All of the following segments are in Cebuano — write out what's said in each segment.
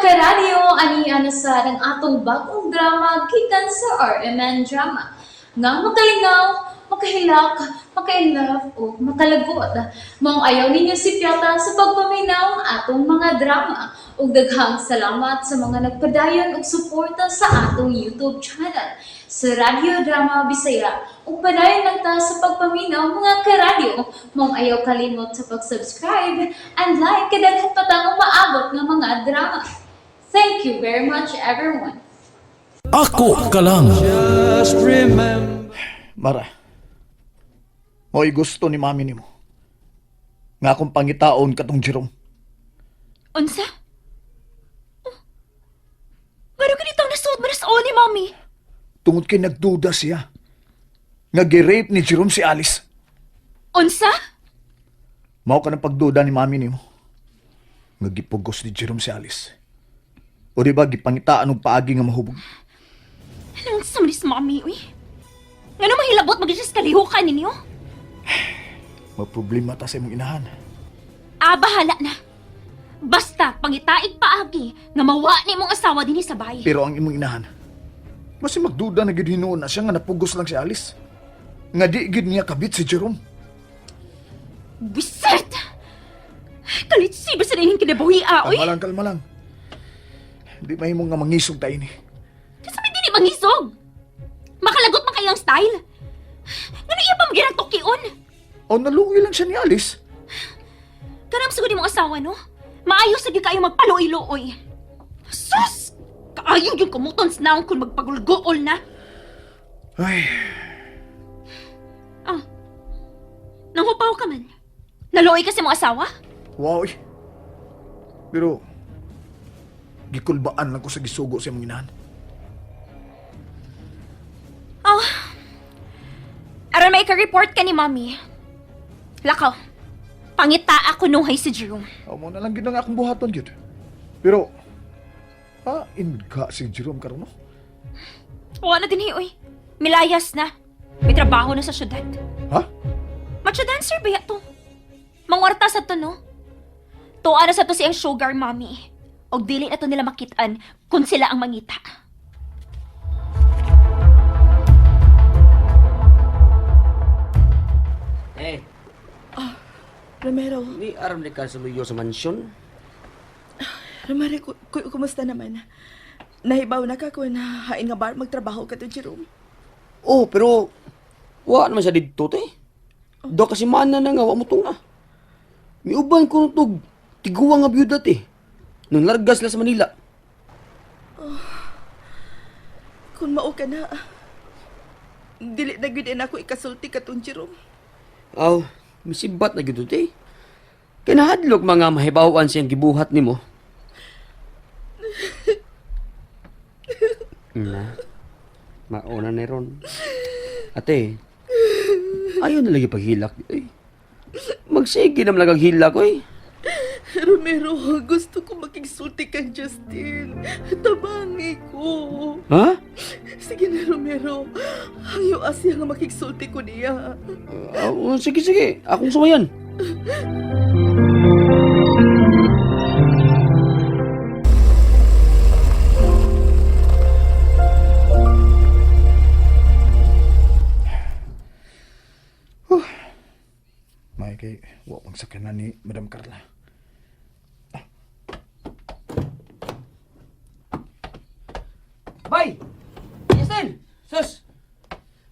Karadyo, ani ana sa ang atong bagong drama gikan sa RMN Drama. Nga makalingaw, makahilak, makainlove o makalagot. Maong ayaw ninyo si Piata sa pagpaminaw ang atong mga drama. Ug daghang salamat sa mga nagpadayon og suporta sa atong YouTube channel sa Radyo Drama Bisaya. Ug padayon lang ta sa pagpaminaw, mga karadyo. Maong ayaw kalimot sa pag-subscribe and like kay daghan pa tang umaabot nga mga drama. Thank you very much, everyone. Ako ka lang. Just remember. Mara, mo'y gusto ni mami nimo. Nga akong pangitaon katong Jerome. Unsa? Oh. Ngano ganitong nasuod mo na sa ni Mami? Tungod kay nagduda siya. Nga gi-rape ni Jerome si Alice. Unsa? Mao ka ng pagduda ni mami nimo. Nga gipugos ni Jerome si Alice. O di ba gipangitaan og paagi nga mahubog? Anong sa man ni Mami, uy? Ngano mahilabot magigis kalihukan ninyo? Maproblema ta sa imong inahan. Ah, bahala na. Basta, pangitaig paagi nga mawa ni mong asawa dinhi sa bahay. Pero ang imong inahan, basi magduda na gid hinuon na siya nga napugos lang si Alice. Nga di gid niya kabit si Jerome. Bisit! Kalitsi ba sa nahing kinabuhi, ah, uy? Kalma lang, kalma lang. Di mahimong nga mangisog ta ini. Kasi may dili mangisog. Makalagot man kayo ang style. Ngano iya pa magirang tukion? O naluoy lang siya ni Alice. Kanang siguro mong asawa, no? Maayo sa gyud kayo magpaluoy-luoy. Sus! Kaayo yung kumuton sa naong kung magpagulgool na. Ay, Ah, nanghupaw ka man. Naluoy kasi mong asawa? wow eh. Pero, gikulbaan lang ko sa gisugo sa imong inahan. Oh. Aron may ka-report ka ni Mami. Lakaw. Pangita ako nuhay si Jerome. O mo na lang gyud ang akong buhaton gyud. Pero, pain ka si Jerome karon no? Wala na din oy. Milayas na. May trabaho na sa syudad. Ha? Macho dancer ba to? Mangwarta sa to, no? Tuwa na sa to siyang sugar mommy. Og dili na to nila makitaan kung sila ang mangita. Eh, Romero, ni aram ni ka sa luyo sa mansyon. Romero, kumusta naman? Nahibaw na ka kung hain nga bar magtrabaho ka to, Jerome. Oh, pero wa naman siya didto te. Do kasi mana na nga wa mo tunga. Miuban ko tug tiguang nga byuda te. Nung largas la sa Manila. Kung mao ka na, dili na gyud ako ikasulti ka to, Jerome. Aw, misibat na gyud te. Kay nahadlok mga mahibaw-an siyang gibuhat nimo. Na. Mauna ni ron. Ate, ayaw na lagi paghilak. Eh. Magsige naman lang ang hilak, oy. Romero, gusto ko makigsulti kang Justin. Tabangi ko. Ha? Sige na, Romero. Hayo asya nga makigsulti ko niya. Ah, sige, sige. Akong sumayan. May kay wa pang sakyanan ni Madam Carla. Bay! Justin! Sus!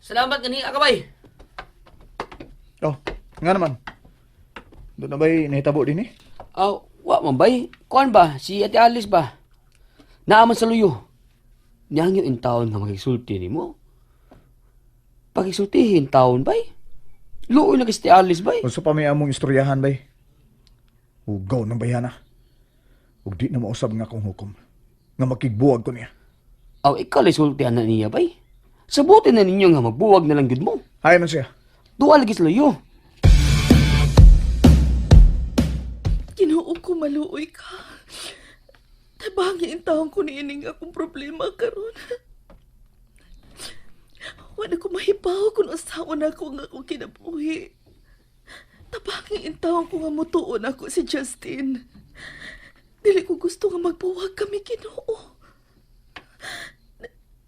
Salamat nga niya ka, bay. Oh, nga naman. Doon na ba'y nahitabo din eh? Aw, wa man, bay. Kuan ba? Si Ate Alice ba? Naaman sa luyo. Niyang yung taon nga makisulti ni mo. Pakisultihin taon, bay. Luoy na kasi si Ate Alice, bay. Unsa pa may among istoryahan bay? Ugaw ng bayana. Ug di na mausab nga akong hukom. Nga makigbuwag ko niya. Aw, ikaw lay sultihan na niya, bay. Sabutin na ninyo nga magbuwag na lang gud mo. Hay man siya. Duwa lagi sa luyo. Ginoo ko, maluoy ka. Tabangi ang taong ko niining akong problema karon. Wala ko mahibaw kung usaon ako nga akong kinabuhi. Tabangi ang taong ko nga mutuon ako si Justin. Dili ko gusto nga magbuwag kami, Ginoo.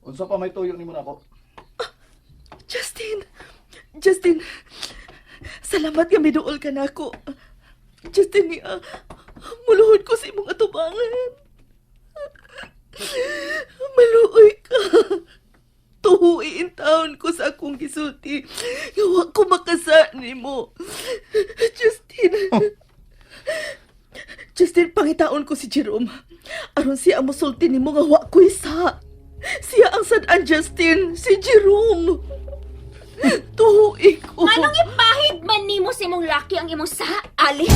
Unsa pa may tuyo nimo nako? Justin! Justin! Salamat nga miduol ka na ako. Justin, niya, muluhod ko sa imong atubangan. Maluoy ka. Tuhuiin taon ko sa akong gisulti. Nga wa ko makasa nimo. Justin! Justin, pangitaon ko si Jerome. Aron siya ang musulti nimo nga wa ko isa. Siya ang sad-an, Justin. Si Jerome. Tuhuig ko. Anong ipahid man nimo sa imong laki ang imong sa, Alice?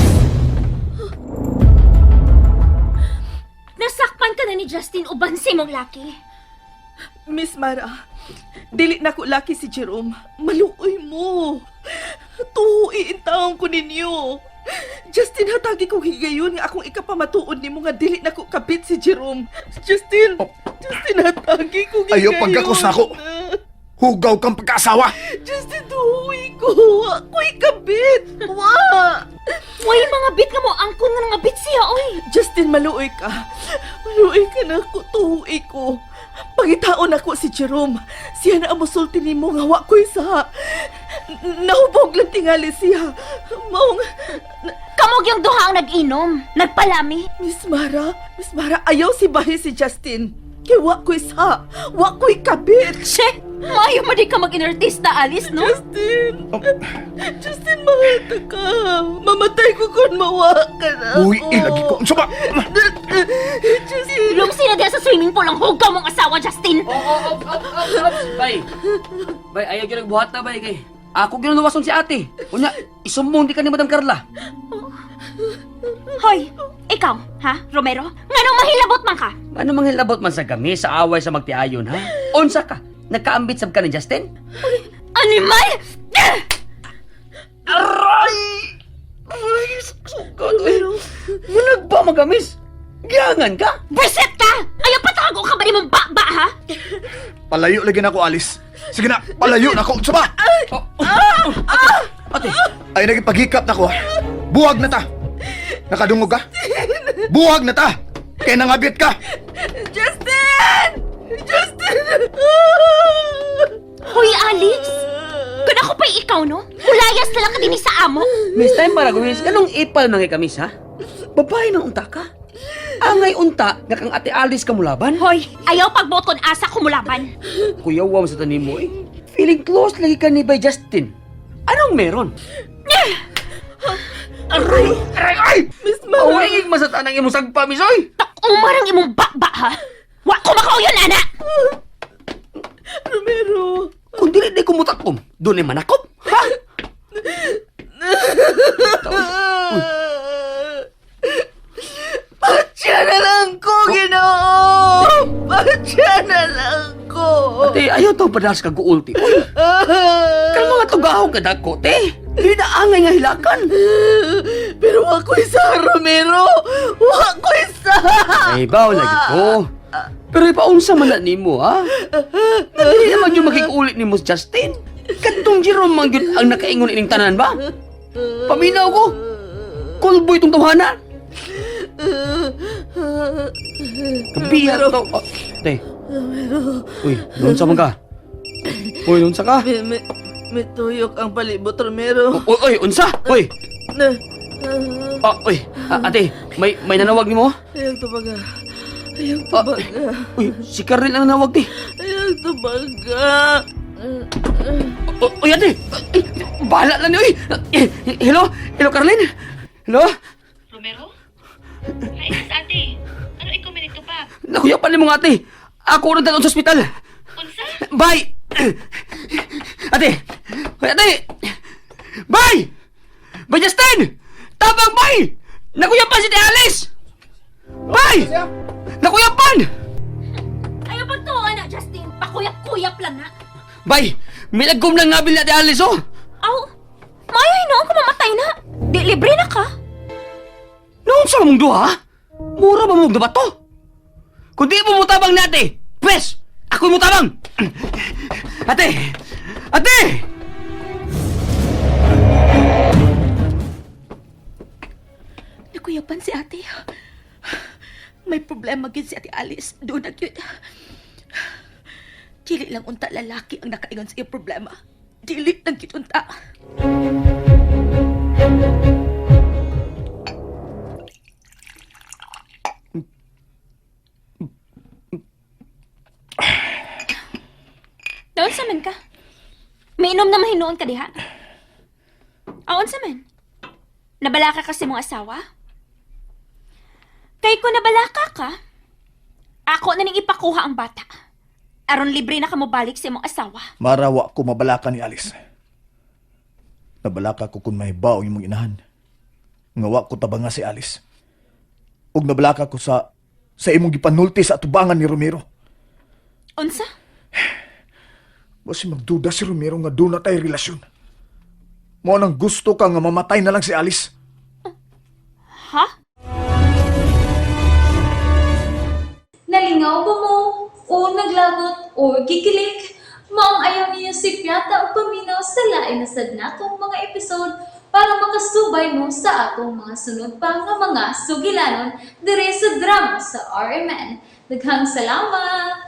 Nasakpan ka na ni Justin uban sa imong laki. Miss Mara, dili na ko laki si Jerome. Maluoy mo. Tuhuiin taong ko ninyo. Justin, hatagi ko higayon nga akong ikapamatuod nimo nga dili na ko kapit si Jerome. Justin, Justin, hatagi ko higayon. Oh. Ayaw pagkakos nako. Hugaw kang pagkaasawa. Justin, tuhuy ko. Ako'y kabit. Wa! Way mga bit nga mo angkon nga nga bit siya oy. Justin, maluoy ka. Maluoy ka na ako, tuhuy ko. Pangitaon ako si Jerome. Siya na ang musulti nimo nga wa ko'y sa. Nahubog lang tingali siya. Maong, Kamog yung duha ang nag-inom, nagpalami. Miss Mara, Miss Mara, ayaw si bahi si Justin. Kay wa ko'y sa. Wa ko'y kabit. Che, maayo man di ka mag-inartista, Alice, no? Justin! Justin, mahal ka. Mamatay ko kung mawa ka na ako. Uy, ilagi ko. Unsa ba? Justin! Lumsi na diya sa swimming pool ang hugaw mong asawa, Justin. Oh, oh, oh, oh, oh, Bay. Bay, ayaw gyud nagbuhat na bay kay. Ako gyud nawason si ate. Unya, isumbong di ka ni Madam Carla. Hoy, ikaw, ha, Romero? Nganong mahilabot man ka? Ano manghilabot man sa kami sa away sa magtiayon, ha? Unsa ka? Nagkaambit sab ka ni Justin? Animal! Aray! Aray, sugod. Munag ba magamis? Giangan ka? Buset ka! Ayaw patago ka ba ni mong ba, ha? Palayo lagi na ako, Alice. Sige na, palayo na ako. Unsa ba? Ate, Ay nagipaghikap na ko. Buwag na ta. Nakadungog ka? Buwag na ta. Kay nangabit ka. Justin! Justin! Hoy, Alice! Kung ako pa'y ikaw, no? Mulayas na lang ka din sa amo. miss time para gumis. Anong ipal mga kamis, ha? Babae ng unta ka? Angay unta nga kang ate Alice kamulaban? Hoy, ayaw pagbuot kon asa kumulaban. Kuya, wow sa tanim mo eh. Feeling close lagi ka ni by Justin. Anong meron? Aray! Aray! Ay! Miss Mara! Away masatan ang imong sagpa, miss oy! Takumarang imong ba, ha? Wa ko makauyon, ana! Romero! Kung dili di kumutakom, doon ay manakop. Ha? Patya na lang ko, Ginoo! Patya na lang ko! Ate, ayaw to padalas ka guulti. Uy, kan mga tugaw ka dako, te. Dili na angay nga hilakan. Pero wa ko isa, Romero! Wa ko isa! Ay, baw lagi ko. Pero ipaunsa man na nimo, ha? Nga dili naman yung makikulit ni Mos Justin. Katong Jerome man gyud ang nakaingon ining tanan ba? Paminaw ko. Kulboy itong tawhana. Kabiya to. Oh, te. Uy, noon sa man ka? Uy, noon sa ka? May tuyok ang palibot, Romero. Uy, uy, unsa? Uy, Na, ah, uy, ah, ate, may nanawag nimo? ayaw tubaga. Ayaw tubaga. Uy, si Karel ang nanawag, te. Ayaw tubaga. Uy, ate! Ay, bahala lang niyo, uy! Eh, hello? Hello, Carlin? Hello? Romero? Hi, sis ate. Ano ikuminig ka pa? Nakuya pa ni mong ate! Ako nang talon sa ospital! Unsa? Bye! Ate! Uy, ate! Bye! Bye, Justin! Tabang, bye! Nakuya pa si Ate Alice! Bye! Nakuyapan! Ayaw pagtuo, ana, Justin. Pakuyap-kuyap lang, na. Bye! May lagom lang ngabil ni Ate Alice, oh! Aw, maayo hinoon kung mamatay na. Di libre na ka. Noon sa mong duha? Mura ba mong duha to? Kung di mo mutabang na ate, pwes, ako mutabang! Ate! Ate! Nakuyapan si ate. May problema gid si Ate Alice. Doon na gyud. Dili lang unta lalaki ang nakaingon sa iyang problema. Dili lang gyud unta. Naon sa man ka? Miinom na mahinuon ka diha. Aon sa man? Nabalaka ka sa imong asawa? Kay ko nabalaka ka, ako na ning ipakuha ang bata. Aron libre na ka mobalik sa imong asawa. Marawa ko mabalaka ni Alice. Nabalaka ko kung mahibaw ang imong inahan. Nga wa ko tabanga si Alice. Ug nabalaka ko sa imong gipanulti sa atubangan ni Romero. Unsa? Basi magduda si Romero nga doon na tayo relasyon. Mo nang gusto ka nga mamatay na lang si Alice. Ha? Nalingaw ba mo? O naglagot o gikilig? Maong ayaw niyo si Piata o paminaw sa lain na sad natong mga episode para makasubay mo sa atong mga sunod pa nga mga sugilanon dire sa drama sa RMN. Daghang salamat!